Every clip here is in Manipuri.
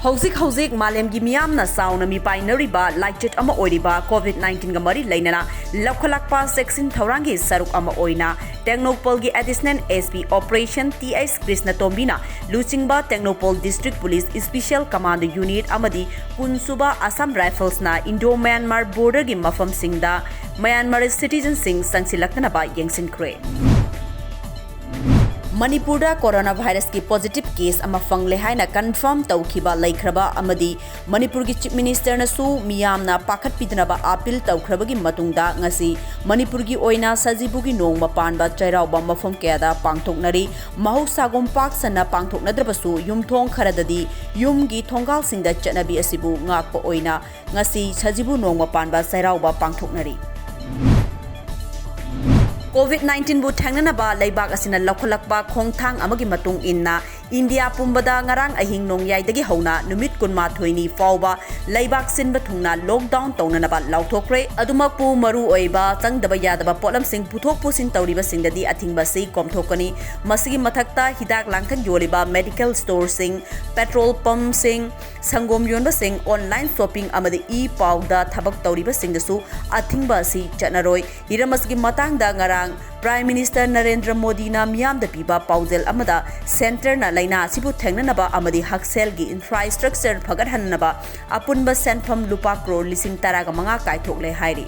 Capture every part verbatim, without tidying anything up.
ꯍꯧꯖꯤꯛ ꯍꯧꯖꯤꯛ ꯃꯥꯂꯦꯝꯒꯤ ꯃꯤꯌꯥꯝꯅ ꯆꯥꯎꯅ ꯃꯤꯄꯥꯏꯅꯔꯤꯕ ꯂꯥꯏꯆꯠ ꯑꯃ ꯑꯣꯏꯔꯤꯕ COVID nineteen ꯒ ꯃꯔꯤ ꯂꯩꯅꯅ ꯂꯧꯈꯠꯂꯛꯄ ꯆꯦꯛꯁꯤꯟ ꯊꯧꯔꯥꯡꯒꯤ ꯁꯔꯨꯛ ꯑꯃ ꯑꯣꯏꯅ ꯇꯦꯡꯅꯧꯄꯜꯒꯤ Additional SP Operation Th ꯀ꯭ꯔꯤꯁꯅꯇꯣꯝꯕꯤꯅ ꯂꯨꯆꯤꯡꯕ Tengnoupal District Police Special Commando Unit ꯑꯃꯗꯤ ꯀꯨꯟꯁꯨꯕ Assam Rifles ꯅ Indo Myanmar border ꯒꯤ ꯃꯐꯝꯁꯤꯡꯗ Myanmar citizen ꯁꯤꯡ ꯆꯪꯁꯤꯜꯂꯛꯇꯅꯕ ꯌꯦꯡꯁꯤꯟꯈ꯭ꯔꯦ꯫ ꯃꯅꯤꯄꯨꯔꯗ ꯀꯣꯔꯣꯅꯥ ꯚꯥꯏꯔꯁꯀꯤ positive case ꯑꯃ ꯐꯪꯂꯦ ꯍꯥꯏꯅ confirm ꯇꯧꯈꯤꯕ ꯂꯩꯈ꯭ꯔꯕ ꯑꯃꯗꯤ ꯃꯅꯤꯄꯨꯔꯒꯤ Chief Minister ꯅꯁꯨ ꯃꯤꯌꯥꯝꯅ ꯄꯥꯈꯠꯄꯤꯗꯅꯕ appeal ꯇꯧꯈ꯭ꯔꯕꯒꯤ ꯃꯇꯨꯡꯗ ꯉꯁꯤ ꯃꯅꯤꯄꯨꯔꯒꯤ ꯑꯣꯏꯅ ꯁꯖꯤꯕꯨꯒꯤ ꯅꯣꯡꯃ ꯄꯥꯟꯕ ꯆꯩꯔꯥꯎꯕ ꯃꯐꯝ ꯀꯌꯥꯗ ꯄꯥꯡꯊꯣꯛꯅꯔꯤ꯫ ꯃꯍꯧꯁꯥꯒꯨꯝ ꯄꯥꯛ ꯁꯟꯅ ꯄꯥꯡꯊꯣꯛꯅꯗ꯭ꯔꯕꯁꯨ ꯌꯨꯝꯊꯣꯡ ꯈꯔꯗꯗꯤ ꯌꯨꯝꯒꯤ ꯊꯣꯡꯒꯥꯜꯁꯤꯡꯗ ꯆꯠꯅꯕꯤ ꯑꯁꯤꯕꯨ ꯉꯥꯛꯄ ꯑꯣꯏꯅ ꯉꯁꯤ ꯁꯖꯤꯕꯨ ꯅꯣꯡꯃ ꯄꯥꯟꯕ ꯆꯩꯔꯥꯎꯕ ꯄꯥꯡꯊꯣꯛꯅꯔꯤ꯫ COVID nineteen ꯕꯨ ꯊꯦꯡꯅꯅꯕ ꯂꯩꯕꯥꯛ ꯑꯁꯤꯅ ꯂꯧꯈꯠꯂꯛꯄ ꯈꯣꯡꯊꯥꯡ ꯑꯃꯒꯤ ꯃꯇꯨꯡ ꯏꯟꯅ ꯏꯟꯗꯤꯌꯥ ꯄꯨꯝꯕꯗ ꯉꯔꯥꯡ ꯑꯍꯤꯡ ꯅꯣꯡꯌꯥꯏꯗꯒꯤ ꯍꯧꯅ ꯅꯨꯃꯤꯠ ꯀꯨꯟꯃꯥꯊꯣꯏꯅꯤ ꯐꯥꯎꯕ ꯂꯩꯕꯥꯛ ꯁꯤꯟꯕ ꯊꯨꯡꯅ lockdown ꯇꯧꯅꯅꯕ ꯂꯥꯎꯊꯣꯛꯈ꯭ꯔꯦ꯫ ꯑꯗꯨꯃꯛꯄꯨ ꯃꯔꯨ ꯑꯣꯏꯕ ꯆꯪꯗꯕ ꯌꯥꯗꯕ ꯄꯣꯠꯂꯝꯁꯤꯡ ꯄꯨꯊꯣꯛ ꯄꯨꯁꯤꯟ ꯇꯧꯔꯤꯕꯁꯤꯡꯗꯗꯤ ꯑꯊꯤꯡꯕ ꯑꯁꯤ ꯀꯣꯝꯊꯣꯛꯀꯅꯤ꯫ ꯃꯁꯤꯒꯤ ꯃꯊꯛꯇ ꯍꯤꯗꯥꯛ ꯂꯥꯡꯊꯛ ꯌꯣꯜꯂꯤꯕ medical storeꯁꯤꯡ, petrol pumpꯁꯤꯡ, ꯁꯪꯒꯣꯝ ꯌꯣꯟꯕꯁꯤꯡ, online shopping ꯑꯃꯗꯤ e-ꯄꯥꯎꯗ ꯊꯕꯛ ꯇꯧꯔꯤꯕꯁꯤꯡꯗꯁꯨ ꯑꯊꯤꯡꯕ ꯑꯁꯤ ꯆꯠꯅꯔꯣꯏ꯫ ꯍꯤꯔꯝ ꯑꯁꯤꯒꯤ ꯃꯇꯥꯡꯗ ꯉꯔꯥꯡ Prime Minister ꯅꯔꯦꯟꯗ꯭ꯔ ꯃꯣꯗꯤꯅ ꯃꯤꯌꯥꯝꯗ ꯄꯤꯕ ꯄꯥꯎꯖꯦꯜ ꯑꯃꯗ centreꯅ ꯂꯥꯏꯅꯥ ꯑꯁꯤꯕꯨ ꯊꯦꯡꯅꯅꯕ ꯑꯃꯗꯤ ꯍꯛꯁꯦꯜꯒꯤ infrastructure ꯐꯒꯠꯍꯟꯅꯕ ꯑꯄꯨꯟꯕ ꯁꯦꯟꯐꯝ ꯂꯨꯄꯥ ꯀ꯭ꯔꯣꯔ ꯂꯤꯁꯤꯡ ꯇꯔꯥꯒ ꯃꯉꯥ ꯀꯥꯏꯊꯣꯛꯂꯦ ꯍꯥꯏꯔꯤ꯫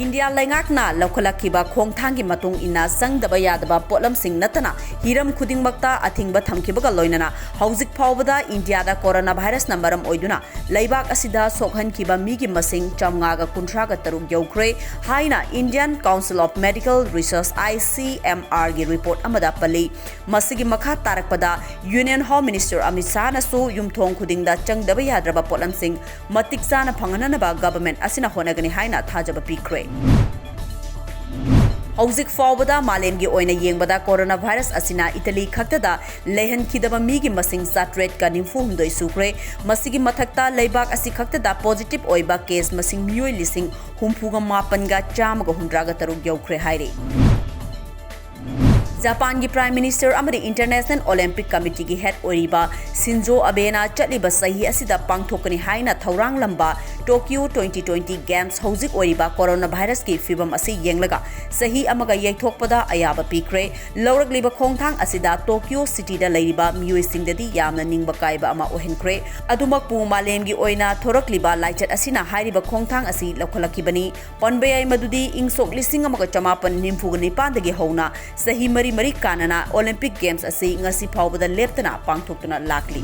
ꯏꯟꯗꯤꯌꯥ ꯂꯩꯉꯥꯛꯅ ꯂꯧꯈꯠꯂꯛꯈꯤꯕ ꯈꯣꯡꯊꯥꯡꯒꯤ ꯃꯇꯨꯡ ꯏꯟꯅ ꯆꯪꯗꯕ ꯌꯥꯗꯕ ꯄꯣꯠꯂꯝꯁꯤꯡ ꯅꯠꯇꯅ ꯍꯤꯔꯝ ꯈꯨꯗꯤꯡꯃꯛꯇ ꯑꯊꯤꯡꯕ ꯊꯝꯈꯤꯕꯒ ꯂꯣꯏꯅꯅ ꯍꯧꯖꯤꯛ ꯐꯥꯎꯕꯗ ꯏꯟꯗꯤꯌꯥꯗ ꯀꯣꯔꯣꯅꯥ ꯚꯥꯏꯔꯁꯅ ꯃꯔꯝ ꯑꯣꯏꯗꯨꯅ ꯂꯩꯕꯥꯛ ꯑꯁꯤꯗ ꯁꯣꯛꯍꯟꯈꯤꯕ ꯃꯤꯒꯤ ꯃꯁꯤꯡ ꯆꯥꯝꯃꯉꯥꯒ ꯀꯨꯟꯊ꯭ꯔꯥꯒ ꯇꯔꯨꯛ ꯌꯧꯈ꯭ꯔꯦ ꯍꯥꯏꯅ Indian Council of Medical Research, ICMRꯒꯤ report ꯑꯃꯗ ꯄꯜꯂꯤ꯫ ꯃꯁꯤꯒꯤ ꯃꯈꯥ ꯇꯥꯔꯛꯄꯗ Union Home Minister ꯑꯃꯤꯠ ꯁꯥꯍꯅꯁꯨ ꯌꯨꯝꯊꯣꯡ ꯈꯨꯗꯤꯡꯗ ꯆꯪꯗꯕ ꯌꯥꯗ꯭ꯔꯕ ꯄꯣꯠꯂꯝꯁꯤꯡ ꯃꯇꯤꯛ ꯆꯥꯅ ꯐꯪꯍꯟꯅꯅꯕ government ꯑꯁꯤꯅ ꯍꯣꯠꯅꯒꯅꯤ ꯍꯥꯏꯅ ꯊꯥꯖꯕ ꯄꯤꯈ꯭ꯔꯦ꯫ ꯍꯧꯖꯤꯛ ꯐꯥꯎꯕꯗ ꯃꯥꯂꯦꯝꯒꯤ ꯑꯣꯏꯅ ꯌꯦꯡꯕꯗ ꯀꯣꯔꯣꯅꯥ ꯚꯥꯏꯔꯁ ꯑꯁꯤꯅ ꯏꯇꯂꯤ ꯈꯛꯇꯗ ꯂꯩꯍꯟꯈꯤꯗꯕ ꯃꯤꯒꯤ ꯃꯁꯤꯡ ꯆꯥꯇ꯭ꯔꯦꯠꯀ ꯅꯤꯐꯨ ꯍꯨꯝꯗꯣꯏ ꯁꯨꯈ꯭ꯔꯦ꯫ ꯃꯁꯤꯒꯤ ꯃꯊꯛꯇ ꯂꯩꯕꯥꯛ ꯑꯁꯤ ꯈꯛꯇꯗ positive ꯑꯣꯏꯕ case ꯃꯁꯤꯡ ꯃꯤꯑꯣꯏ ꯂꯤꯁꯤꯡ ꯍꯨꯝꯐꯨꯒ ꯃꯥꯄꯟꯒ ꯆꯥꯝꯃꯒ ꯍꯨꯝꯗ꯭ꯔꯥꯒ ꯇꯔꯨꯛ ꯌꯧꯈ꯭ꯔꯦ ꯍꯥꯏꯔꯤ꯫ ꯖꯄꯥꯟꯒꯤ Prime Minister ꯑꯃꯗꯤ International Olympic Committeeꯒꯤ head ꯑꯣꯏꯔꯤꯕ ꯁꯤꯟꯖꯣ ꯑꯕꯦꯅ ꯆꯠꯂꯤꯕ ꯆꯍꯤ ꯑꯁꯤꯗ ꯄꯥꯡꯊꯣꯛꯀꯅꯤ ꯍꯥꯏꯅ ꯊꯧꯔꯥꯡꯂꯝꯕ Tokyo twenty twenty Games ꯍꯧꯖꯤꯛ ꯑꯣꯏꯔꯤꯕ coronavirusꯀꯤ ꯐꯤꯕꯝ ꯑꯁꯤ ꯌꯦꯡꯂꯒ ꯆꯍꯤ ꯑꯃꯒ ꯌꯩꯊꯣꯛꯄꯗ ꯑꯌꯥꯕ ꯄꯤꯈ꯭ꯔꯦ꯫ ꯂꯧꯔꯛꯂꯤꯕ ꯈꯣꯡꯊꯥꯡ ꯑꯁꯤꯗ Tokyo cityꯗ ꯂꯩꯔꯤꯕ ꯃꯤꯑꯣꯏꯁꯤꯡꯗꯗꯤ ꯌꯥꯝꯅ ꯅꯤꯡꯕ ꯀꯥꯏꯕ ꯑꯃ ꯑꯣꯏꯍꯟꯈ꯭ꯔꯦ꯫ ꯑꯗꯨꯃꯛꯄꯨ ꯃꯥꯂꯦꯝꯒꯤ ꯑꯣꯏꯅ ꯊꯣꯔꯛꯂꯤꯕ ꯂꯥꯏꯆꯠ ꯑꯁꯤꯅ ꯍꯥꯏꯔꯤꯕ ꯈꯣꯡꯊꯥꯡ ꯑꯁꯤ ꯂꯧꯈꯠꯂꯛꯈꯤꯕꯅꯤ꯫ ꯄꯟꯕ ꯌꯥꯏ ꯃꯗꯨꯗꯤ ꯏꯪ ꯁꯣꯛ ꯂꯤꯁꯤꯡ ꯑꯃꯒ ꯆꯃꯥꯄꯟ ꯅꯤꯐꯨꯒ ꯅꯤꯄꯥꯟꯗꯒꯤ ꯍꯧꯅ ꯆꯍꯤ ꯃꯔꯤ ꯃꯔꯤ ꯀꯥꯟꯅꯅ Olympic Games ꯑꯁꯤ ꯉꯁꯤ ꯐꯥꯎꯕꯗ ꯂꯦꯞꯇꯅ ꯄꯥꯡꯊꯣꯛꯇꯨꯅ ꯂꯥꯛꯂꯤ꯫